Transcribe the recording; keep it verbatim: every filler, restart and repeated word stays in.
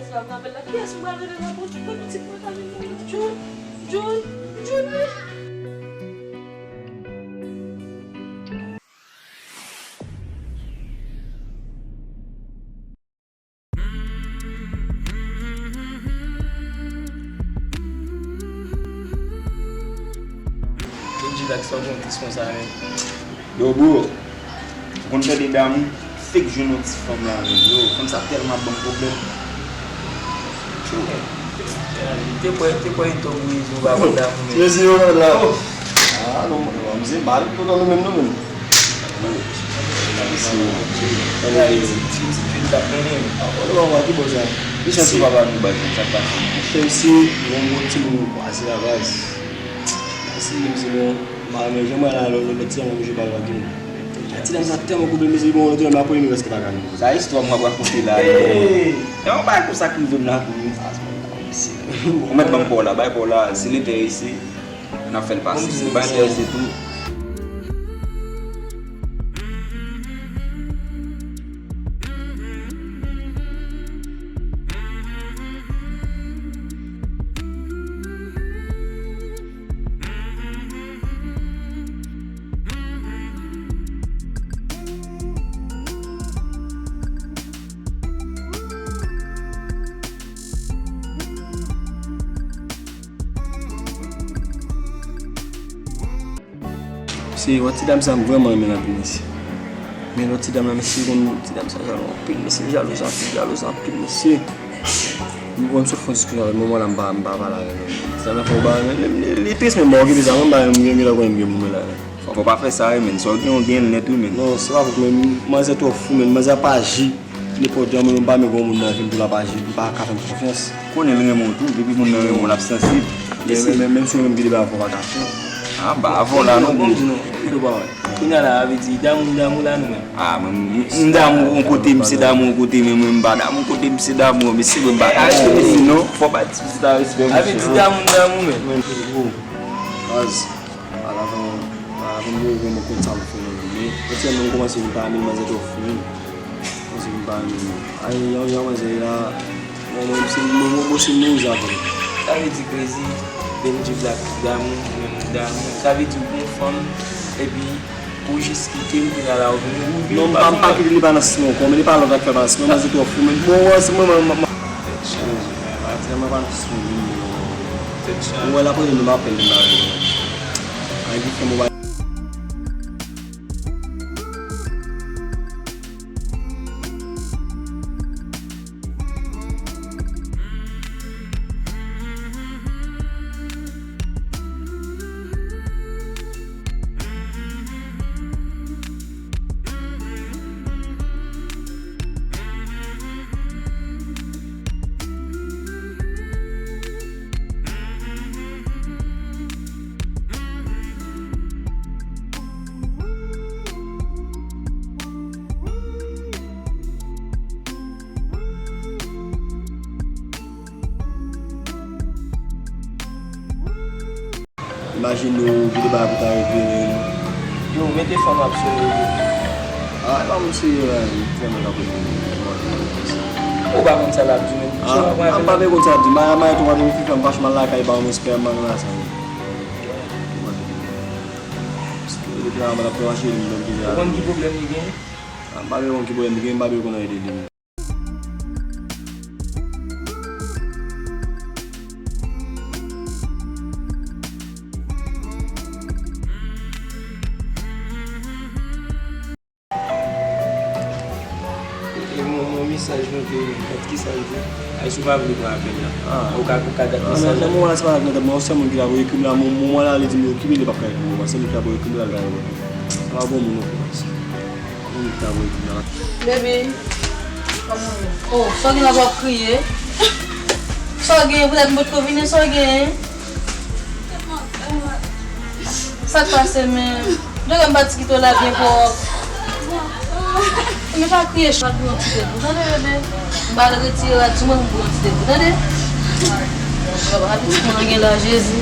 Kiyès m pral rele la pou John, John, John, John, wi. Benji, sa k sa w gen yon tris konsa, menm? Yo, bro, ou konn fè de damou, fake jwenn yon ti fanm la, menm. Yo, fanm sa tèlman ap ban m pwoblèm. Te kwè, te kwè Hector Moïse ou pa konn damou, menm. Mesye, yo, la. Ah, non, non, mwen se mal, tout nou menm, nou menm. Ann ale. Ti, ti, ti, ti, t ap mennen. Ah, bon, bon, bon, ki bò sa? Ki chans ou pa ba nou baz, sa k pase? Chèlsi, yon gwo timoun kwaze la baz. Mèsi, mèsi, bon. Mwen, jan mwen la, lò, lò, lòt ti dam nan, mwen jwe bal pa gen. Ti dam sa tèlman koube, mèsi, bon, lòt ti dam nan, premye prèske pa ka nou. Sa istwa mwen ap rakonte la, yo. Hey! E yon bagay konsa k rive m la, tou. Ou mèt ban m pa w la, bay pa w la, si l enterese. N ap fè l pase. Si pa enterese tou. Se yon ti dam sa m vrèman renmen l anpil, mesye. Men lòt ti dam nan, mesye, konn ti dam sa jalou anpil, mesye, jalouz anpil, jalouz anpil, mesye. M wè m sot fè yon diskisyon avè l, moman la m pa, m pa pale avè l. Ti dam nan fè yon bagay, men li, li, li tris, men m pa okipe sa, mwen m pa, m gen, gen lè konnen m gen pou mwen la. Fò, fò pa fè sa, wi, men. Sa w gen, w gen l nèt, wi, men. Non, se pa vre, men manzè twò fou, men manzè ap aji. Nenpòt jan, mwen menm, m pa renmen granmoun nan vin pou l ap aji, li pa ka fè m konfyans. Konnen l renmen w tou, depi moun nan renmen w, l ap sansib. Men, men, men, menm si w menm ki te ba avè w, pa ka fè. Ah, ba avè w la, non, bon. Bon, di non, pito pa wè. Kounye a la, a vle di, damou, damou la, nou menm. Ah, mwen, m, m damou yon kote, m se damou yon kote, men mwen, m pa damou kote, m se damou, men se mwen, m pa ka achte, men sinon, fò ba ti pitit la respè, mesye. A vle di, damou, damou, men. Men, gwo, baz. Ala avan, ala avan m te vrèman konn sa m fè non, men, men, etrèlman m kòmanse vin pa renmen manzè twò fou, wi. Kòmanse vin pa renmen. Ay, yon jan manzè la, mwen, mwen, se, mwen, mwen, mwen, se mwen, sa vre. Sa vle di, Crazy, Benji Black damou, mwen menm damou. Sa vle di, ou gon fanm, epi, ou jis kite l, kounye a la, ou vin, ou vin. Non, m pa, m pa kite li pa nan sisman ankò, men li pa lòt ak fè pa nan sisman, manzè twò fou, men, bon, wè, se mwen, mwen, mwen, mwen. Tèt chaje. Mwen pa nan sisman, non. Tèt chaje. Ou wè, l ap rele m, m ap apèl li, m pa rele. Ay, ki fè mwen pa Imajine w, ou vle bay pou ta revire. Yo, mete fanm ap sou nou. Ah, e pa moun serye la, li tèlman ka poze mwen. Ou pa konn sa l ap di menm. Ah, m pa vle konn sa l ap di. Maya, Maya tou pa vle fi fanm, franchman, lakay pa yon respè, man la sa. Ou konn ki pwoblèm li gen? Ah, m pa vle konn ki pwoblèm li gen, m pa vle konn anyen de li. E, e, yon, yon mesaj nou te, kòt ki sa l di? Ay, si w pa vle pran apèl la. Ah. Ou ka, ou ka dat mesaj la. Nan moman la, se pa dat nan tèt mwen, yon sèl moun ki ta voye krim la, moman la, li di m okipe, li p ap ka ekri pou mwen, se li ki ta voye krim la, l ta voye krim. Sa pa bon moun non. Baby, kòman w ye? Oh, sa w gen la, w ap kriye? Sa w gen? Poutèt m potko vini, sa w gen? Sa k pase menm? Dòkè m pati kite w la byen pwòp. Men pa kriye, chat, pou yon ti debou, tande, bebe? M pral retire rad sou mwen, pou yon ti debou, tande? Apeti mwen gen la, Jezi.